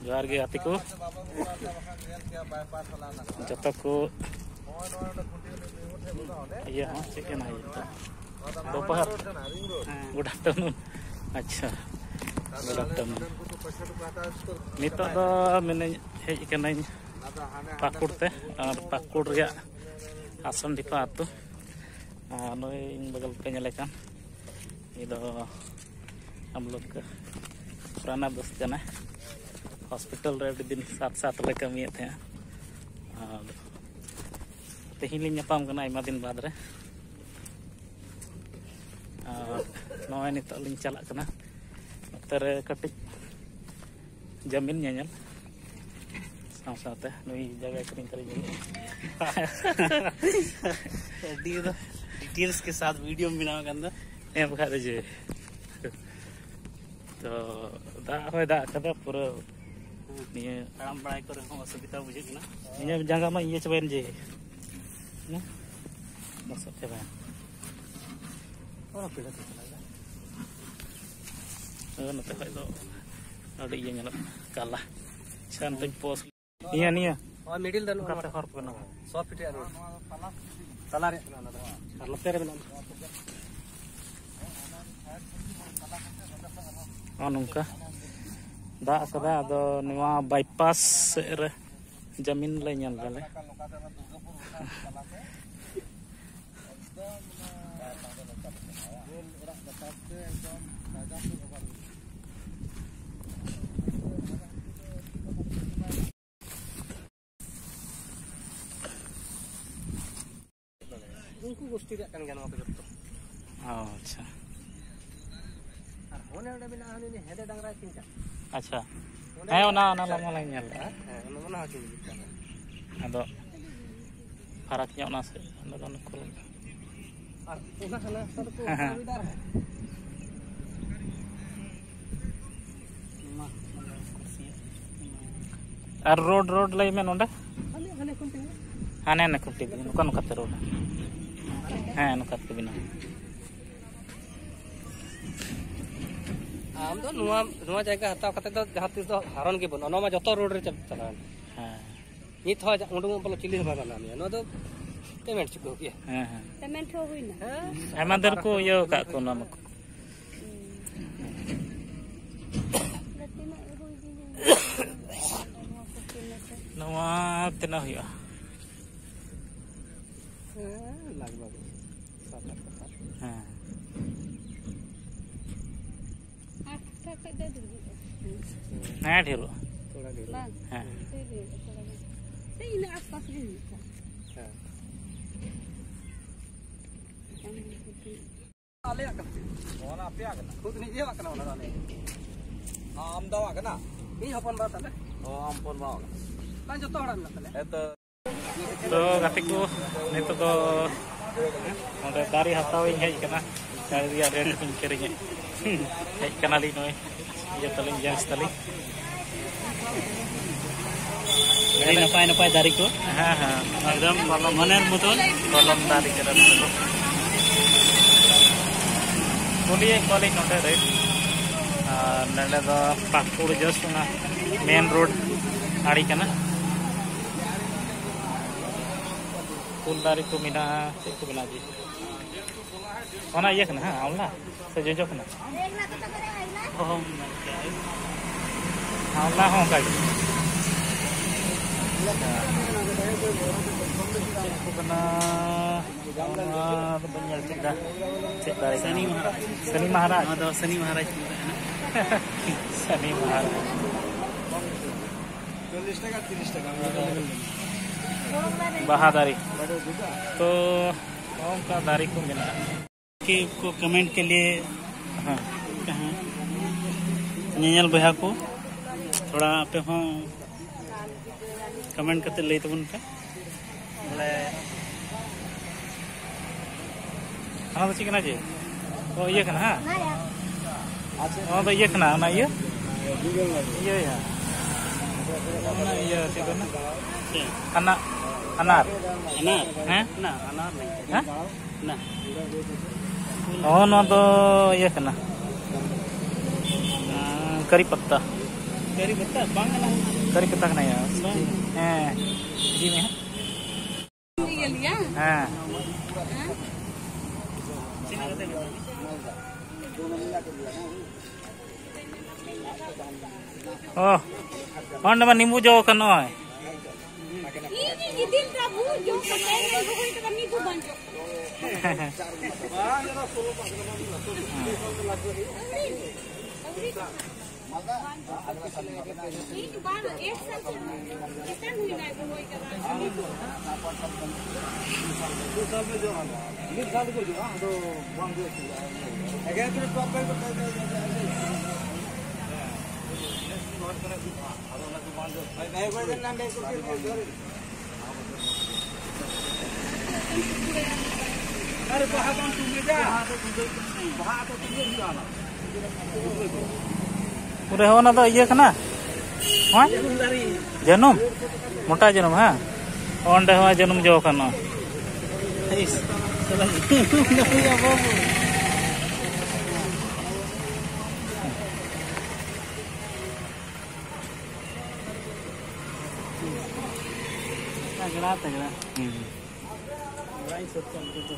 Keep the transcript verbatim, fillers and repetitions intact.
ᱡᱚᱦᱟᱨ ᱜᱮ ᱜᱟᱛᱮ ᱠᱚ᱾ ᱡᱚᱛᱚ ᱠᱚ ᱤᱭᱟᱹ ᱦᱚᱸ ᱪᱮᱫ ᱠᱟᱱᱟ ᱤᱭᱟᱹ ᱫᱚ? ᱫᱚᱯᱚᱦᱚᱨ᱾ ᱦᱮᱸ᱾ Good afternoon᱾ ᱟᱪᱪᱷᱟ, good afternoon᱾ ᱱᱤᱛᱚᱜ ᱫᱚ ᱢᱮᱱᱟᱹᱧ, ᱦᱮᱡ ᱠᱟᱹᱱᱟᱹᱧ ᱯᱟᱹᱠᱩᱲ ᱛᱮ, ᱟᱨ ᱯᱟᱹᱠᱩᱲ ᱨᱮᱭᱟᱜ ᱟᱥᱚᱱᱰᱤᱯᱟ ᱟᱹᱛᱩ᱾ ᱟᱨ ᱱᱩᱭ ᱤᱧ ᱵᱟᱜᱟᱞ ᱯᱮ ᱧᱮᱞᱮ ᱠᱟᱱ, ᱱᱩᱭ ᱫᱚ ᱦᱟᱢ ᱞᱳᱜ ᱠᱟ ᱯᱩᱨᱟᱱᱟ ᱫᱳᱥᱛ ᱠᱟᱱᱟ᱾ ᱦᱚᱥᱯᱤᱴᱟᱞ ᱨᱮ ᱟᱹᱰᱤ ᱫᱤᱱ ᱥᱟᱛ ᱥᱟᱛ ᱞᱮ ᱠᱟᱹᱢᱤᱭᱮᱫ ᱛᱟᱦᱮᱸᱜᱼᱟ᱾ ᱟᱨ ᱛᱮᱦᱮᱧ ᱞᱤᱧ ᱧᱟᱯᱟᱢ ᱠᱟᱱᱟ ᱟᱭᱢᱟ ᱫᱤᱱ ᱵᱟᱫᱽ ᱨᱮ᱾ ᱟᱨ ᱱᱚᱜᱼᱚᱭ ᱱᱤᱛᱚᱜ ᱞᱤᱧ ᱪᱟᱞᱟᱜ ᱠᱟᱱᱟ ᱱᱚᱛᱮ ᱨᱮ ᱠᱟᱹᱴᱤᱡ ᱡᱟᱢᱤᱱ ᱧᱮᱧᱮᱞ, ᱥᱟᱶ ᱥᱟᱶᱛᱮ ᱱᱩᱭ ᱡᱟᱭᱜᱟ ᱠᱤᱨᱤᱧ ᱠᱟᱹᱨᱤᱧ ᱧᱮᱞ᱾ ᱟᱹᱰᱤ ᱫᱚ details ᱠᱮ ᱥᱟᱛᱷ video ᱵᱮᱱᱟᱣ ᱠᱟᱱ ᱫᱚ᱾ ᱦᱮᱸ, ᱵᱟᱠᱷᱟᱡ ᱫᱚ ᱪᱮᱫ? ᱛᱚ, ᱫᱟᱜ ᱦᱚᱸᱭ ᱫᱟᱜ ᱠᱟᱫᱟ ᱯᱩᱨᱟᱹ᱾ ᱱᱤᱭᱟᱹ ᱛᱟᱲᱟᱢ ᱵᱟᱲᱟᱭ ᱠᱚᱨᱮ ᱦᱚᱸ ᱚᱥᱩᱵᱤᱫᱟ ᱵᱩᱡᱷᱟᱹᱜ ᱠᱟᱱᱟ᱾ ᱤᱧᱟᱹᱜ ᱡᱟᱸᱜᱟ ᱢᱟ ᱤᱭᱟᱹ ᱪᱟᱵᱟᱭᱮᱱ ᱡᱮ, ᱦᱮᱸ? ᱞᱚᱥᱚᱫ ᱪᱟᱵᱟᱭᱮᱱ᱾ ᱚᱱᱟ ᱯᱤᱲᱟᱹ ᱛᱮ ᱪᱟᱞᱟᱜ ᱠᱟᱱᱟ᱾ ᱟᱫᱚ ᱱᱚᱛᱮ ᱠᱷᱚᱡ ᱫᱚ ᱟᱹᱰᱤ ᱤᱭᱟᱹ ᱧᱮᱞᱚᱜ ᱠᱟᱱᱟ, ᱠᱟᱞᱟ᱾ ᱟᱪᱪᱷᱟ, ᱱᱚᱛᱮᱧ post ᱱᱤᱭᱟᱹ, ᱱᱤᱭᱟᱹ᱾ ᱱᱚᱣᱟ middle ᱫᱚ ᱱᱚᱝᱠᱟ ᱱᱚᱣᱟ ᱛᱮ ᱦᱚᱨ ᱠᱚ ᱵᱮᱱᱟᱣᱟ᱾ ᱥᱚ ᱯᱷᱤᱴ ᱨᱮᱭᱟᱜ road᱾ ᱛᱟᱞᱟ ᱨᱮᱭᱟᱜ ᱠᱟᱱᱟ ᱚᱱᱟ ᱫᱚ᱾ ᱟᱨ ᱱᱚᱛᱮ ᱨᱮ ᱢᱮᱱᱟᱜᱼᱟ᱾ ᱱᱚᱜᱼᱚ ᱱᱚᱝᱠᱟ ᱫᱟᱜ ᱟᱠᱟᱫᱟ᱾ ᱟᱫᱚ ᱱᱚᱣᱟ bypass ᱥᱮᱫ ᱨᱮ ᱡᱟᱢᱤᱱ ᱞᱮ ᱧᱮᱞ ᱫᱟᱞᱮ᱾ ᱩᱱᱠᱩ ᱜᱳᱥᱴᱤ ᱨᱮᱭᱟᱜ ᱠᱟᱱ ᱜᱮᱭᱟ ᱱᱚᱣᱟ ᱠᱚ ᱡᱚᱛᱚ᱾ ᱚ, ᱟᱪᱪᱷᱟ᱾ ᱟᱨ ᱚᱱᱮ ᱚᱸᱰᱮ ᱢᱮᱱᱟᱜᱼᱟ, ᱦᱟᱱᱤ ᱩᱱᱤ ᱦᱮᱸᱫᱮ ᱰᱟᱝᱨᱟᱭ ᱛᱤᱧ ᱠᱟᱱ᱾ ᱟᱪᱪᱷᱟ᱾ ᱚᱸᱰᱮ ᱦᱮᱸ, ᱚᱱᱟ, ᱚᱱᱟ ᱞᱟᱢᱟ ᱞᱟᱝ ᱧᱮᱞ ᱞᱮᱫᱼᱟ᱾ ᱦᱮᱸ, ᱚᱱᱟ, ᱚᱱᱟ ᱦᱚᱸ ᱪᱚᱝ ᱦᱤᱡᱩᱜ ᱠᱟᱱᱟ᱾ ᱟᱫᱚ ᱯᱷᱟᱨᱟᱠ ᱧᱚᱜ ᱱᱟ ᱥᱮ, ᱚᱸᱰᱮ ᱫᱚ ᱱᱩᱠᱩ ᱟᱨ ᱚᱱᱟ ᱦᱟᱱᱟ ᱥᱟᱨ ᱠᱚ ᱦᱮᱸ, ᱦᱮᱸ᱾ ᱥᱩᱵᱤᱫᱷᱟ ᱨᱮ᱾ ᱟᱨ road, road ᱞᱟᱹᱭ ᱢᱮ ᱱᱚᱰᱮ᱾ ᱦᱟᱱᱮ, ᱦᱟᱱᱮ ᱠᱷᱚᱱ ᱛᱮᱜᱮ᱾ ᱦᱟᱱᱮ, ᱦᱟᱱᱮ ᱠᱷᱩᱱᱴᱤ ᱛᱮᱜᱮ, ᱱᱚᱝᱠᱟ, ᱱᱚᱝᱠᱟ ᱛᱮ road᱾ ᱦᱮᱸ, ᱱᱚᱝᱠᱟ ᱛᱮ ᱵᱮᱱᱟᱣ᱾ ᱟᱢ ᱫᱚ ᱱᱚᱣᱟ ᱱᱚᱣᱟ ᱡᱟᱭᱜᱟ ᱦᱟᱛᱟᱣ ᱠᱟᱛᱮ ᱫᱚ ᱡᱟᱦᱟᱸ ᱛᱤᱥ ᱫᱚ ᱦᱟᱨᱚᱱ ᱜᱮ ᱵᱟᱹᱱᱩᱜᱼᱟ᱾ ᱱᱚᱣᱟ ᱢᱟ ᱡᱚᱛᱚ ᱨᱳᱰ ᱨᱮ ᱪᱟᱞᱟᱣ ᱮᱱᱟ᱾ ᱦᱮᱸ᱾ ᱱᱤᱛ ᱦᱚᱸ ᱩᱰᱩᱝ ᱵᱚᱞᱚ ᱪᱤᱞᱤ ᱦᱚᱸ ᱵᱟᱭ ᱢᱟᱱᱟ ᱢᱮᱭᱟ᱾ ᱱᱚᱣᱟ ᱫᱚ ᱯᱮᱢᱮᱱᱴ ᱪᱩᱠᱟᱹᱣ ᱜᱮᱭᱟ᱾ ᱦᱮᱸ, ᱦᱮᱸ᱾ ᱯᱮᱢᱮᱱᱴ ᱦᱚᱸ ᱦᱩᱭᱱᱟ᱾ ᱦᱮᱸ᱾ ᱟᱭᱢᱟ ᱫᱤᱱ ᱠᱚ ᱤᱭᱟᱹ ᱟᱠᱟᱫ ᱠᱚ ᱚᱱᱟ ᱢᱟᱠᱚ᱾ ᱦᱩᱸ᱾ ᱛᱤᱱᱟᱹᱜ ᱦᱩᱭ ᱫᱤᱱ ᱦᱩᱭᱱᱟ? ᱱᱚᱣᱟ ᱠᱚ ᱛᱤᱱᱟᱹᱜ ᱥᱮ? ᱱᱚᱣᱟ ᱛᱤᱱᱟᱹᱜ ᱦᱩᱭᱩᱜᱼᱟ? ᱦᱮᱸ, ᱞᱟᱜᱽ ᱵᱷᱟᱜᱽ ᱥᱟᱛ ᱟᱴ ᱠᱟᱴᱷᱟ᱾ ᱦᱮᱸ᱾ ᱟᱴ ᱠᱟᱴᱷᱟ ᱠᱷᱚᱡ ᱫᱚ ᱰᱷᱮᱨ ᱦᱩᱭᱩᱜᱼᱟ᱾ ᱦᱮᱸ, ᱰᱷᱮᱨᱚᱜᱼᱟ᱾ ᱛᱷᱚᱲᱟ ᱰᱷᱮᱨ᱾ ᱵᱟᱝ? ᱦᱮᱸ᱾ ᱰᱷᱮᱨ ᱦᱩᱭᱩᱜᱼᱟ, ᱛᱷᱚᱲᱟ ᱜᱟᱱ᱾ ᱥᱮ ᱤᱱᱟᱹ ᱟᱥᱯᱟᱥ ᱜᱮ ᱦᱩᱭᱩᱜᱼᱟ᱾ ᱦᱮᱸ᱾ ᱟᱞᱮᱭᱟᱜ ᱠᱟᱱᱟ᱾ ᱚᱱᱟ ᱟᱯᱮᱭᱟᱜ ᱠᱟᱱᱟ? ᱠᱷᱩᱫ ᱱᱤᱡᱮᱣᱟᱜ ᱠᱟᱱᱟ ᱚᱱᱟ ᱫᱚ ᱟᱞᱮᱭᱟᱜ᱾ ᱟᱢ ᱫᱟᱣᱟᱜ ᱠᱟᱱᱟ? ᱤᱧ ᱦᱚᱯᱚᱱ ᱵᱟ ᱛᱟᱞᱮ᱾ ᱚ, ᱟᱢ ᱦᱚᱯᱚᱱ ᱵᱟᱣᱟᱜ ᱠᱟᱱᱟ᱾ ᱵᱟᱝ, ᱡᱚᱛᱚ ᱦᱚᱲᱟᱜ ᱢᱮᱱᱟᱜ ᱛᱟᱞᱮᱭᱟ᱾ ᱦᱮᱸᱛᱚ᱾ ᱛᱚ ᱜᱟᱛᱮ ᱠᱚ, ᱱᱤᱛᱚᱜ ᱫᱚ ᱱᱚᱰᱮ ᱫᱟᱨᱮ ᱦᱟᱛᱟᱣ ᱤᱧ ᱦᱮᱡ ᱟᱠᱟᱱᱟ᱾ ᱫᱟᱨᱮ ᱨᱮᱭᱟᱜ ᱨᱮᱴ ᱠᱚᱧ ᱠᱤᱨᱤᱧᱮᱫ᱾ ᱦᱮᱡ ᱠᱟᱱᱟᱞᱤᱧ ᱱᱚᱜᱼᱚᱭ᱾ ᱤᱭᱟᱹ ᱛᱟᱹᱞᱤᱧ, ᱡᱮᱱᱴᱥ ᱛᱟᱹᱞᱤᱧ᱾ ᱟᱹᱰᱤ ᱱᱟᱯᱟᱭ ᱱᱟᱯᱟᱭ ᱫᱟᱨᱮ ᱠᱚ᱾ ᱦᱮᱸ, ᱦᱮᱸ᱾ ᱮᱠᱫᱚᱢ ᱢᱚᱱᱮᱨ ᱢᱚᱛᱚᱱ᱾ ᱠᱚᱞᱚᱢ ᱫᱟᱨᱮ ᱠᱟᱱᱟ ᱱᱚᱣᱟ ᱫᱚ᱾ ᱠᱩᱞᱤᱭᱮᱫ ᱠᱚᱣᱟᱞᱤᱧ ᱱᱚᱰᱮ ᱨᱮ᱾ ᱟᱨ ᱱᱚᱰᱮ ᱫᱚ ᱯᱟᱠᱩᱲ just ᱚᱱᱟ ᱢᱮᱱ ᱨᱳᱰ ᱟᱲᱮ ᱠᱟᱱᱟ᱾ ᱩᱞ ᱫᱟᱨᱮ ᱠᱚ ᱢᱮᱱᱟᱜᱼᱟ, ᱪᱮᱫ ᱠᱚ ᱢᱮᱱᱟᱜᱼᱟ ᱡᱮ? ᱚᱱᱟ ᱤᱭᱟᱹ ᱠᱟᱱᱟ, ᱦᱮᱸ, ᱟᱢᱞᱟ ᱥᱮ ᱡᱚᱡᱚ ᱠᱟᱱᱟ? ᱚᱦᱚᱢ ᱢᱮᱱ ᱠᱮᱭᱟ᱾ ᱟᱢᱞᱟ ᱦᱚᱸ ᱚᱱᱠᱟ ᱜᱮ᱾ ᱪᱮᱫ ᱠᱚ ᱠᱟᱱᱟ? ᱚᱱᱟ ᱫᱚ ᱵᱟᱹᱧ ᱧᱮᱞ ᱴᱷᱤᱠ ᱫᱟ᱾ ᱪᱮᱫ ᱫᱟᱨᱮ ᱠᱟᱱᱟ? ᱥᱟᱹᱱᱤ ᱢᱚᱦᱟᱨᱟᱡᱽ᱾ ᱥᱟᱹᱱᱤ ᱢᱚᱦᱟᱨᱟᱡᱽ᱾ ᱱᱚᱣᱟ ᱫᱚ ᱥᱟᱹᱱᱤ ᱢᱚᱦᱟᱨᱟᱡᱽ ᱠᱚ ᱢᱮᱛᱟᱜ ᱠᱟᱱᱟ᱾ ᱥᱟᱹᱱᱤ ᱢᱚᱦᱟᱨᱟᱡᱽ᱾ ᱪᱚᱞᱞᱤᱥ ᱴᱟᱠᱟ, ᱛᱤᱨᱤᱥ ᱴᱟᱠᱟ᱾ ᱵᱟᱦᱟ ᱫᱟᱨᱮ᱾ ᱛᱚ, ᱱᱚᱝᱠᱟ ᱫᱟᱨᱮ ᱠᱚ ᱢᱮᱱᱟᱜᱼᱟ᱾ ᱠᱤ ᱠᱚ ᱠᱚᱢᱮᱱᱴ ᱠᱮ ᱞᱤᱭᱮ ᱦᱮᱸ᱾ ᱠᱟᱦᱟᱸ ᱧᱮᱧᱮᱞ ᱵᱚᱭᱦᱟ ᱠᱚ, ᱛᱷᱚᱲᱟ ᱟᱯᱮ ᱦᱚᱸ ᱠᱚᱢᱮᱱᱴ ᱠᱟᱛᱮ ᱞᱟᱹᱭ ᱛᱟᱵᱚᱱ ᱯᱮ᱾ ᱵᱚᱞᱮ, ᱚᱱᱟ ᱫᱚ ᱪᱮᱫ ᱠᱟᱱᱟ ᱡᱮ? ᱚ, ᱤᱭᱟᱹ ᱠᱟᱱᱟ, ᱦᱮᱸ? ᱚᱱᱟ ᱫᱚ ᱤᱭᱟᱹ ᱠᱟᱱᱟ, ᱚᱱᱟ ᱤᱭᱟᱹ? ᱤᱭᱟᱹ, ᱤᱭᱟᱹ᱾ ᱚᱱᱟ ᱤᱭᱟᱹ, ᱪᱮᱫ ᱠᱚ ᱢᱮᱱᱟ? ᱪᱮᱫ? ᱟᱱᱟ-, ᱟᱱᱟᱨ᱾ ᱟᱱᱟᱨ? ᱦᱮᱸ? ᱱᱟ, ᱟᱱᱟᱨ ᱱᱟᱦᱤ᱾ ᱦᱮᱸ? ᱱᱟ᱾ ᱚ, ᱱᱚᱣᱟ ᱫᱚ ᱤᱭᱟᱹ ᱠᱟᱱᱟ᱾ ᱠᱟᱨᱤ ᱯᱟᱛᱟ᱾ ᱠᱟᱨᱤ ᱯᱟᱛᱟ ᱵᱟᱝ ᱠᱟᱱᱟ᱾ ᱠᱟᱨᱤ ᱯᱟᱛᱟ ᱠᱟᱱᱟ ᱭᱟ᱾ ᱵᱟᱝ᱾ ᱦᱮᱸ, ᱤᱫᱤ ᱢᱮ ᱦᱟᱸᱜ᱾ ᱤᱭᱟᱹ ᱞᱮᱭᱟ᱾ ᱦᱮᱸ᱾ ᱦᱮᱸ? ᱚ, ᱚᱸᱰᱮ ᱢᱟ ᱱᱤᱢᱵᱩ ᱡᱚ ᱟᱠᱟᱱ ᱱᱚᱜᱼᱚᱭ᱾ ᱤᱧ ᱤᱧ ᱤᱫᱤ ᱞᱮᱫᱟ ᱵᱩ ᱡᱚ ᱠᱟᱛᱮ ᱤᱧ ᱨᱚᱦᱚᱭ ᱠᱟᱫᱟ, ᱢᱤᱫ ᱵᱩ ᱵᱟᱝ ᱡᱚ᱾ ᱤᱧ ᱵᱟᱨ ᱮᱠ ᱥᱟᱞ ᱪᱮᱛᱟᱱ ᱦᱩᱭᱱᱟ ᱨᱚᱦᱚᱭ ᱠᱟᱫᱟ᱾ ᱢᱤᱫ ᱥᱟᱞ ᱜᱮ ᱡᱚᱜᱼᱟ, ᱟᱫᱚ ᱵᱟᱝ ᱦᱩᱭᱩᱜᱼᱟ᱾ ᱟᱨᱮ ᱵᱟᱦᱟ ᱵᱟᱝ ᱴᱩᱢᱮᱫᱟ᱾ ᱵᱟᱦᱟ ᱫᱚ ᱴᱩᱢᱮᱫ ᱦᱩᱭᱩᱜᱼᱟ ᱚᱱᱟ᱾ ᱯᱩᱨᱟᱹ ᱦᱚᱸ ᱚᱱᱟ ᱫᱚ ᱤᱭᱟᱹ ᱠᱟᱱᱟ᱾ ᱦᱮᱸ? ᱡᱟᱹᱱᱩᱢ ᱫᱟᱨᱮ᱾ ᱡᱟᱹᱱᱩᱢ? ᱢᱚᱴᱟ ᱡᱟᱹᱱᱩᱢ, ᱦᱮᱸ? ᱚᱸᱰᱮ ᱦᱚᱸ ᱡᱟᱹᱱᱩᱢ ᱡᱚ ᱠᱟᱱᱟ᱾ ᱤᱥ, ᱥᱟᱞᱟ ᱡᱟᱹᱱᱩᱢ ᱫᱚ ᱦᱩᱭᱩᱜᱼᱟ ᱵᱟᱹᱵᱩ᱾ ᱛᱟᱜᱽᱲᱟ, ᱛᱟᱜᱽᱲᱟ᱾ ᱦᱩᱸ᱾ ᱵᱟᱲᱟᱭ ᱥᱚᱛ ᱠᱟᱱ ᱜᱮ ᱛᱚ᱾